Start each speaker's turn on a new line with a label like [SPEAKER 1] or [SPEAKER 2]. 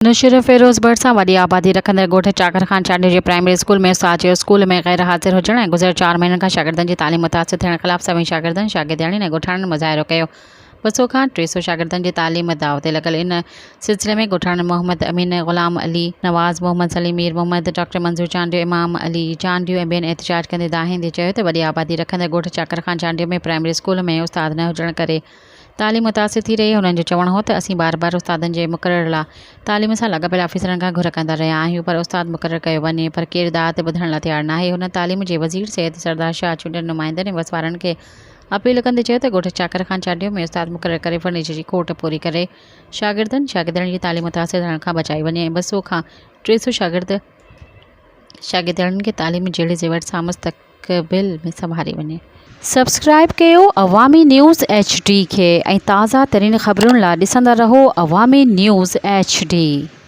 [SPEAKER 1] نوشهروفيروز ڀرسان وڏي آبادي رکندڙ ڳوٺ چاڪر خان چانڊيو جي پرائمري اسڪول ۾ استاد جو اسڪول ۾ غير حاضر هجڻ ۽ گذريل چار مهينن کان شاگردن جي تعليم متاثر ٿيڻ خلاف سوين شاگردن، شاگردياڻين ۽ ڳوٺاڻن مظاهرو ڪيو. 200 کان 300 شاگردن جي تعليم داء تي لڳل ان سلسلي ۾ ڳوٺاڻن محمد امين، غلام علي، نواز محمد سليم، مير محمد، ڊاڪٽر منظور چانڊيو، امام علي چانڊيو ۽ ٻين احتجاج ڪندي دانهيندي چيو ته وڏي آبادي رکندڙ ڳوٺ چاڪر خان چانڊيو ۾ پرائمري اسڪول ۾ استاد نه هجڻ ڪري تعليم متاثر ٿي رهي آهي، هنن جو چوڻ هو ته اسين بار بار استادن جي مقرر لا تعليم سان لاڳاپيل آفيسرن کان گهر ڪندا رهيا آهيون پر استاد مقرر ڪيو وڃي پر ڪير داد ٻڌڻ لا تيار ناهي، هن تعليم جي وزير سيد سردار شاهه چونڊيل نمائندن ۽ وس وارن کي اپيل ڪندي چيو ته ڳوٺ چاڪر خان چانڊيو ۾ استاد مقرر ڪري فرنيچر جي کوٽ پوري ڪري شاگردن شاگردياڻين جي تعليم متاثر ٿيڻ کان بچائي وڃي ۽ 200 کان 300 شاگرد شاگردياڻين کي تعليم جهڙي زيور سان مستقبل ۾ سنواري وڃي. سبسڪرائب ڪيو عوامي نيوز ايڇ ڊي کي ۽ تازه ترين خبرن لا ڏسندا رهو عوامي نيوز ايڇ ڊي.